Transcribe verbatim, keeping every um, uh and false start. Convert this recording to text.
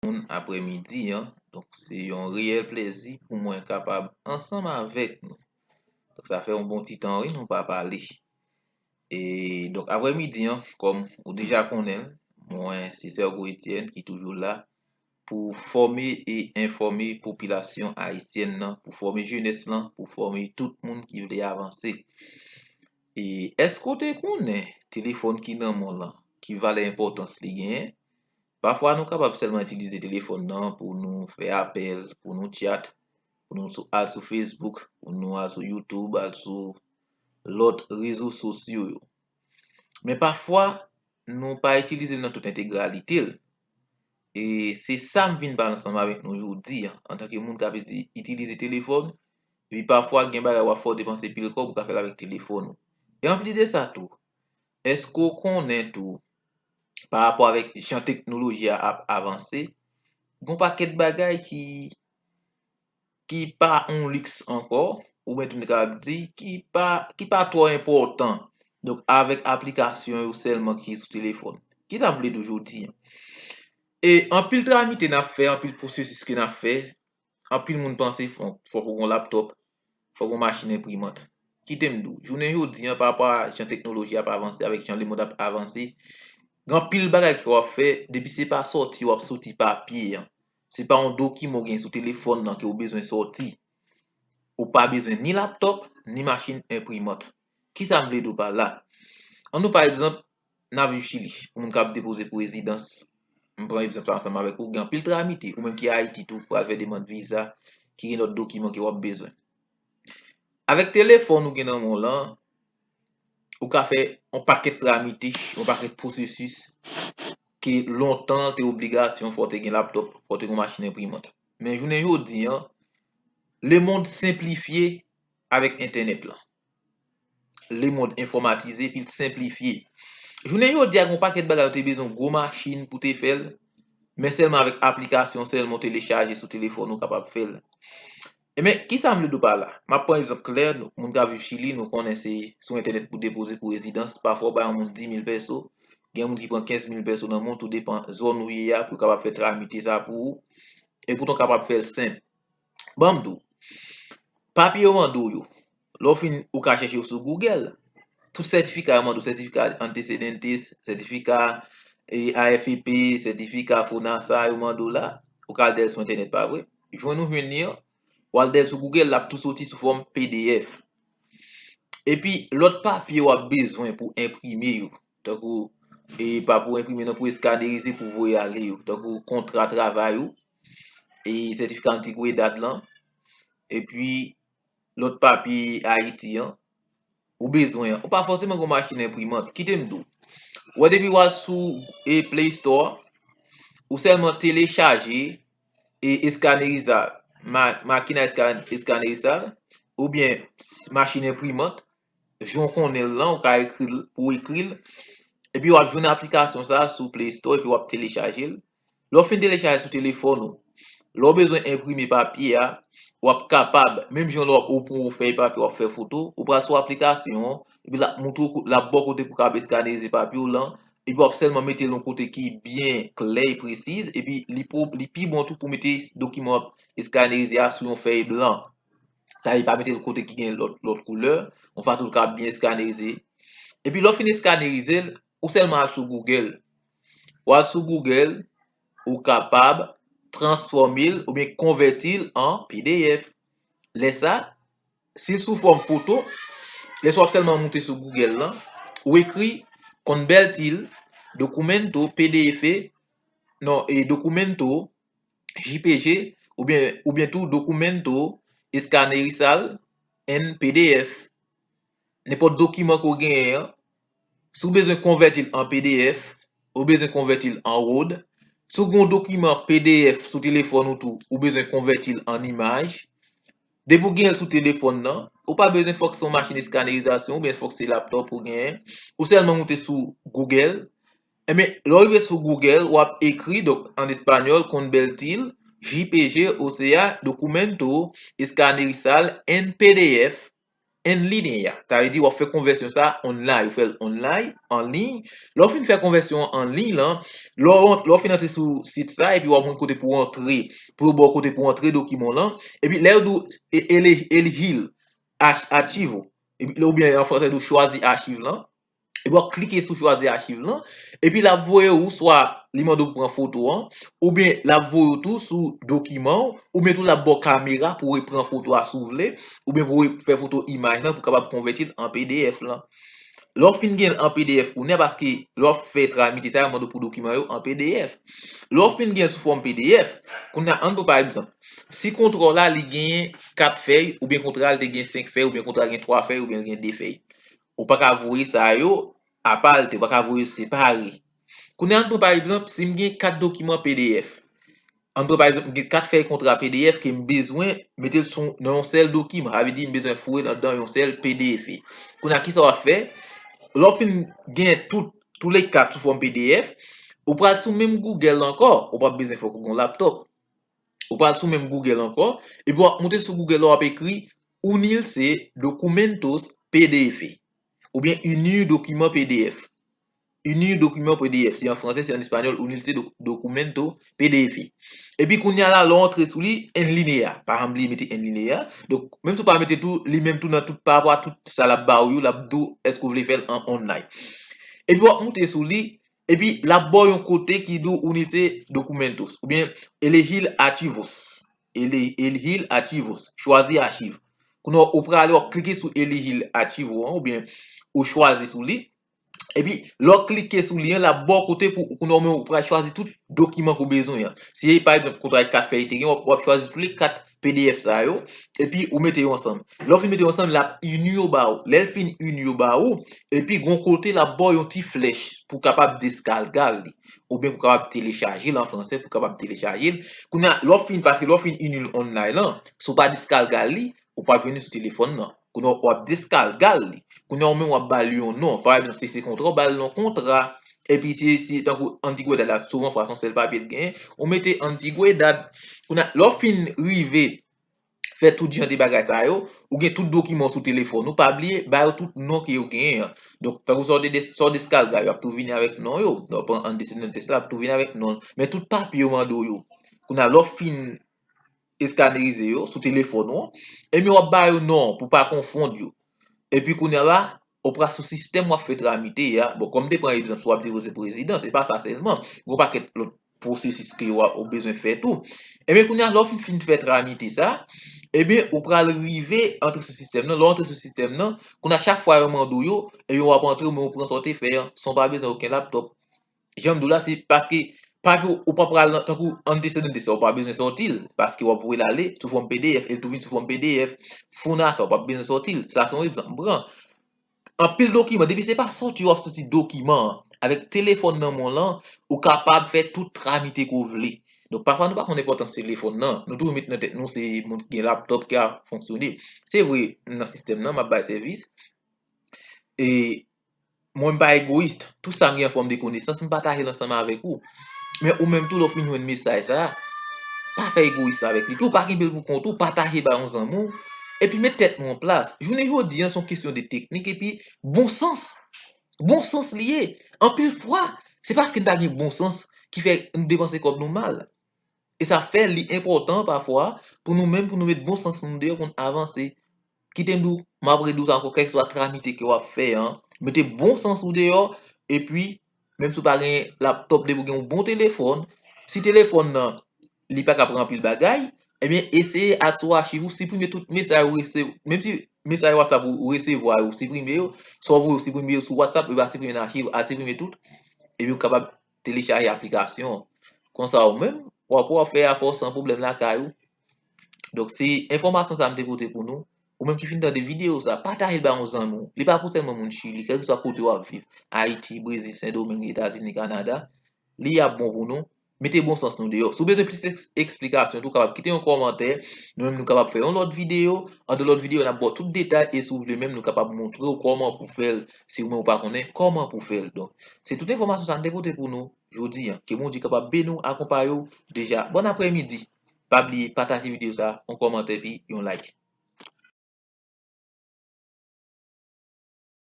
moun aprèmidi an. Donk, se yon reyèl plèzi pou mwen kapab ansanm avèk nou. Donk, sa fè yon bon ti tan, wi, nou pa pale. E, donk, aprèmidi an, kòm ou deja konnen l, mwen, se Sergo Etienne ki toujou la pou fòme e enfòme popilasyon ayisyèn nan, pou fòme jenès lan, pou fòme tout moun ki vle avanse. E èske w te konnen telefòn ki nan men w lan, ki valè enpòtans li genyen? Pafwa, nou kapab sèlman itilize telefòn nan pou nou fè apèl, pou nou tchat, pou nou sou, al sou Facebook, pou nou al sou YouTube, al sou lòt rezo sosyo yo. Men pafwa, nou pa itilize l nan tout entegralite l. E se sa m vin pale ansanm avèk nou jodi a, antanke moun k ap iti-, itilize telefòn, epi pafwa gen bagay w ap fè w depanse pil kòb, ou ka fè l avèk telefòn ou. E anplis de sa tou, èske w konnen tou, pa rapò avèk jan teknoloji a ap avanse, gen yon pakèt bagay ki, ki pa yon liks ankò, oubyen tou nou kapab di, ki pa, ki pa twò enpòtan. Donk, avèk aplikasyon yo sèlman ki sou telefòn. Kisa m vle di w jodi a? E anpil tramite n ap fè, anpil pwosesis ke n ap fè, anpil moun panse fò, fòk ou gen yon laptòp, fòk ou gen yon machin enprimant. Kite m di w, jounen jodi a, pa rapò a jan teknoloji ap avanse, avèk jan lemonn ap avanse, gen anpil bagay ke w ap fè, depi se pa sòti, w ap sòti papye an. Se pa yon dokiman w gen sou telefòn nan ke w bezwen sòti. Ou pa bezwen ni laptòp, ni machin enprimant. Kisa m vle di w pa la? Ann nou pa egzanp, n ap viv Chili. Pou moun k ap depoze pou rezidans, m pran egzanp sa ansanm avèk ou, gen anpil tramite, ou menm ki Ayiti tou, pral fè demann viza, ki gen lòt dokiman ke w ap bezwen. Avèk telefòn ou gen nan men w lan, ou ka fè yon pakèt tramite, yon pakèt pwosesis ke lontan te obligasyon fò w te gen laptòp, fò w te gen yon machin enprimant. Men jounen jodi a, lemonn senplifye avèk entènèt lan. Lemonn enfòmatize epi l senplifye. Jounen jodi a, gen yon pakèt bagay ou te bezwen gwo machin pou te fè l, men sèlman avèk aplikasyon sèlman ou telechaje sou telefòn ou kapab fè l. Ebyen, kisa m vle di w pa la? M ap pran egzanp klè, nou, moun k ap viv Chili, nou konnen se sou entènèt pou depoze pou rezidans, pafwa w bay yon moun dis mil pèso, gen moun ki pran kenz mil pèso nan men w, tou depan zòn ou ye a, pou yo kapab fè tramite sa pou ou, e pou w kapab fè l senp. Ban m di w, papye yo mande w yo, lè w fin, ou ka chèche yo sou Google. Tout sètifika yo mande w, sètifika antecedentes, sètifika, e, A F P, sètifika FONASA, yo mande w la. Ou ka al dèyè l sou entènèt, pa vre? Jwenn ou jwenn li an, w al dèyè l sou Google, l ap tou soti sou fòm P D F. Epi, lòt papye w ap bezwen pou enprime yo, tankou, e, pa pou enprime non, pou eskanerize, pou voye ale yo, tankou kontra travay ou, e, sètifika antigwedad lan, epi lòt papye Ayiti an, ou bezwen an. Ou pa fòseman gen yon machin enprimant. Kite m di w. Ou wè, depi w al sou, e, Play Store, ou sèlman telechaje, e, eskaneriza-, ma-, makina eskan-, eskaneriza, oubyen machin enprimant, jan w konnen l lan, ou ka ekri l, pou w ekri l. Epi w ap jwenn aplikasyon sa a sou Play Store, epi w ap telechaje l. Lè w fin telechaje sou telefòn ou, lè w bezwen enprime papye a, w ap kapab, menm jan lè w ap, ou pran yon fèy papye, w ap fè foto, ou pral sou aplikasyon an, epi l ap montre w, l ap ba w kote pou w kapab eskanerize papye w lan, epi w ap sèlman mete l yon kote ki byen klè e presiz, epi li po-, li pi bon tou pou mete dokiman w ap eskanerize a sou yon fèy blan. Sa vle di pa mete l kote ki gen lòt, lòt koulè, yon fason l ka byen eskanerize. Epi lè w fin eskanerize l, ou sèlman al sou Google. W al sou Google, ou kapab transfòme l oubyen konvèti l an P D F. Lè sa, si l sou fòm foto, lè sa w ap sèlman moute sou Google lan, ou ekri convertir documento P D F, non, e documento J P G, oubyen, oubyen tou documento escanerizar en P D F. Nenpòt dokiman ke w genyen an, si w bezwen konvèti l an P D F, ou bezwen konvèti l an Word. Si w gen yon dokiman P D F sou telefòn ou tou, ou bezwen konvèti l an imaj. Depi w genyen l sou telefòn nan, ou pa bezwen fòk se yon machin eskannerizasyon oubyen fòk se laptòp ou genyen. Ou sèlman moute sou Google. Ebyen, lè w rive sou Google, w ap ekri, donk, an espanyòl, convertir J P G, o sea, documento escanerizar en P D F. N linear. Sa vle di w ap fè konvèsyon sa online, ou fè l online, an liy. Lè w fin fè konvèsyon an liy lan, lè w, lè w fin antre sou sit sa, epi w ap jwenn kote pou w antre, pou yo ba w kote pou w antre dokiman w lan. Epi lè yo di w e- ele- elihil ach- achivo, epi, oubyen an fransè yo di w chwazi achiv lan. Epi w ap klike sou chwazi achiv lan. Epi l ap voye w swa li mande w pran foto an, oubyen l ap voye w tou sou dokiman w, oubyen tou l ap ba w kamera pou w pran foto a si w vle, oubyen pou w fè foto imaj lan pou w kapab konvèti l an P D F lan. Lè w fin gen l an P D F kounye a, paske lè w ap fè tramite sa, yo mande w pou dokiman yo an P D F. Lè w fin gen l sou fòm P D F, kounye a, ann pran pa egzanp, si kontra w la li genyen kat fèy, oubyen kontra a li te gen senk fèy, oubyen kontra a gen twa fèy, oubyen li gen de fèy. Ou pa ka voye sa yo apa l te, ou pa ka voye yo separe. Kounye a, ann pran pa egzanp, si m gen kat dokiman P D F, ann pran pa egzanp, m gen kat fèy kontra P D F ke m bezwen mete l sou, nan yon sèl dokiman, sa vle di m bezwen foure l anndan yon sèl P D F. Kounye a, kisa w ap fè? Lè w fin gen tout, tou le kat sou fòm P D F, ou pral sou menm Google la ankò, ou p ap bezwen fòk ou gen yon laptòp. Ou pral sou menm Google ankò, epi w ap moute sou Google la, w ap ekri unirse documentos P D F, oubyen unir documentos P D F. Unir documentos P D F, se an fransè, se an espanyòl, unirse do- documentos P D F. Epi kounye a la, lè w antre sou li, N linear. Pa janm bliye mete N linear. Donk, menm si w pa mete tou, li menm tou nan tout, pa rapò a tout sa l ap ba w yo, l ap di w èske w vle fè l an online. Epi w ap moute sou li, epi l ap ba w yon kote ki di w unirse documentos, oubyen elegir archivos. Ele- elegir archivos, chwazi achiv. Kounye a, ou prale, w ap klike sou elegir archivo an, oubyen ou chwazi sou li. Epi, lè w klike sou li an, l ap ba w kote pou, kounye a, ou menm ou pral chwazi tout dokiman ke w bezwen an. Si, pa egzanp, kontra kat fèy te gen, w ap, w ap chwazi tou le kat P D F sa yo, epi ou mete yo ansanm. Lè w fin mete yo ansanm, l ap ini yo ba w. Lè l fin ini yo ba ou, epi gon kote l ap ba w yon ti flèch pou w kapab deskalga li, oubyen pou w kapab telechaje l an fransè, pou w kapab telechaje l. Kounye a, lè w fin, paske lè w fin ini l online lan, si w pa deskalga li, ou p ap jwenn li sou telefòn nan. Kounye a, w ap deskalga li. Kounye a, ou menm w ap ba l yon non. Pa egzanp, si se kontra, w ba l non kontra. Epi si, si tankou antigwedad la, souvan fwa se yon sèl papye l genyen, ou mete antigwedad. Kounye a, lè w fin rive fè tout jan de bagay sa yo, ou gen tout dokiman w sou telefòn ou, pa bliye, ba yo tout non ke yo genyen an. Donk, tankou sa w te des- sa w deskalga yo, y ap tou vini avèk non yo. Donk, pran antecedentes la, y ap tou vini avèk non. Men tout papye yo mande w yo. Kounye a, lè w fin eskanerize yo sou telefòn ou, ebyen w ap ba yo non pou pa konfonn yo. Epi kounye a la, ou pral sou sistèm w ap fè tramite a. Bon, kòm m te pran egzanp, si w ap depoze prezidans, se pa sa sèlman. Gen yon pakèt lòt pwosesis ke w ap, ou bezwen fè tou. Ebyen, kounye a, lè w fin, fin fè tramite sa, ebyen, ou pral rive antre sou sistèm nan. Lè w antre sou sistèm nan, kounye a, chak fwa yo mande w yo, ebyen, w ap antre, men ou pran sa w te fè an, san w pa bezwen okenn laptòp. Jan m di w la, se paske, pa ke ou pa pral nan, tankou antecedentes sa, ou pa bezwen sòti l, paske w ap voye l ale sou fòm P D F, e l tou vin sou fòm P D F. FUNASA, ou pa bezwen sòti l. Sa se yon egzanp m pran. Anpil dokiman, depi se pa sòti w ap sòti dokiman an, avèk telefòn nan men w lan, ou kapab fè tout tramite ke w vle. Donk, pafwa nou pa konn enpòtans telefòn nan. Nou toujou met nan tèt nou se moun ki gen laptòp ki ap fonksyone. Se vre, nan sistèm nan, m ap bay sèvis. E mwen, m pa egoyis. Tout sa m gen an fòm de konesans, m pataje l ansanm avèk ou. Men ou menm tou, lè w fin jwenn mesaj sa a, pa fè egoyis avèk li tou. Pa kenbe l pou kont ou, pataje bay yon zanmi w. Epi met tèt nou an plas. Jounen jodi a, se yon kesyon de teknik epi bon sans. Bon sans li ye. Anpil fwa, se paske n pa gen bon sans ki fè n depanse kòb nou mal. E sa fè li enpòtan pafwa pou nou menm, pou nou met bon sans nou deyò pou n avanse. Kite m di w, m ap redi w sa ankò, kèlkeswa tramite ke w ap fè an, mete bon sans ou deyò, epi, menm si w pa gen laptòp, depi w gen yon bon telefòn, si telefòn nan, li pa ka pran anpil bagay, ebyen, eseye al sou achiv ou, siprime tout mesaj ou resevwa, menm si mesaj WhatsApp ou resevwa yo, siprime yo, sa w voye ou siprime yo sou WhatsApp, epi al siprime nan achiv, al siprime tout, epi w kapab telechaje aplikasyon an. Konsa ou menm, w ap, w ap fè afè w san pwoblèm lakay ou. Donk, se enfòmasyon sa m te pote pou nou. Ou menm ki fin tande videyo sa, pataje l bay yon zanmi w. Li pa pou sèlman moun Chili, kèlkeswa kote w ap viv, Ayiti, Brezil, Sendomeng, Etazini, Kanada, li ap bon pou nou. Mete bon sans nou deyò. Si w bezwen plis eks- eksplikasyon tou, w kapab kite yon kòmantè. Nou menm, nou kapab fè yon lòt videyo. Anndan lòt videyo, n ap ba w tout detay. E si w vle menm, nou kapab montre w kòman pou fè l. Si ou menm ou pa konnen kòman pou fè l. Donk, se tout enfòmasyon sa n te pote pou nou jodi a. Ke Bondye kapab beni w, akonpaye w. Deja, bòn aprèmidi. Pa bliye pataje videyo sa, yon kòmantè epi yon like.